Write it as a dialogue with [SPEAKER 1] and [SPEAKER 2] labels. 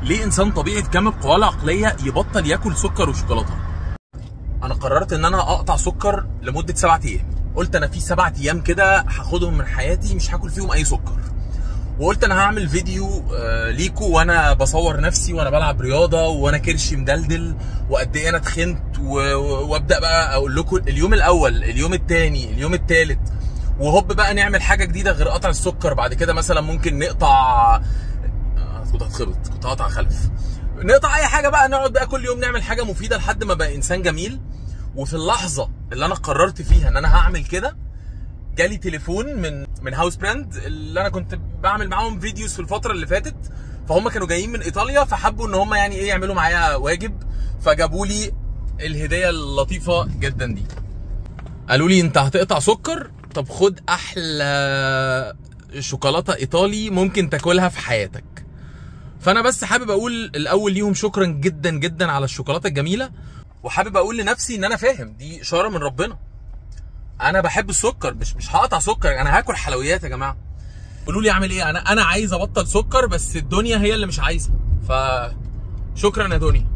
[SPEAKER 1] ليه انسان طبيعي بكامل قواه العقلية يبطل ياكل سكر وشوكولاته؟ انا قررت ان انا اقطع سكر لمدة 7 ايام. قلت انا في 7 ايام كده هاخدهم من حياتي مش هاكل فيهم اي سكر. وقلت انا هعمل فيديو ليكو وانا بصور نفسي وانا بلعب رياضة وانا كرشي مدلدل وقد ايه انا تخنت، وابدا بقى اقول لكم اليوم الاول، اليوم الثاني، اليوم الثالث، وهوب بقى نعمل حاجة جديدة غير قطع السكر. بعد كده مثلا ممكن نقطع، كنت هتخبط، كنت هقطع خلف، نقطع اي حاجة بقى، نقعد بقى كل يوم نعمل حاجة مفيدة لحد ما بقى انسان جميل. وفي اللحظة اللي انا قررت فيها ان انا هعمل كده، جالي تليفون من House Brand اللي انا كنت بعمل معاهم videos في الفترة اللي فاتت، فهم كانوا جايين من ايطاليا، فحبوا ان هم يعني ايه يعملوا معايا واجب، فجابوا لي الهدية اللطيفة جدا دي. قالوا لي انت هتقطع سكر، طب خد احلى شوكولاتة ايطالي ممكن تاكلها في حياتك. فانا بس حابب اقول الاول ليهم شكرا جدا جدا على الشوكولاتة الجميلة، وحابب اقول لنفسي ان انا فاهم دي اشارة من ربنا. انا بحب السكر، مش هقطع سكر، انا هاكل حلويات يا جماعة. قولوا لي اعمل ايه، انا عايز ابطل سكر بس الدنيا هي اللي مش عايزه. فشكرا يا دنيا.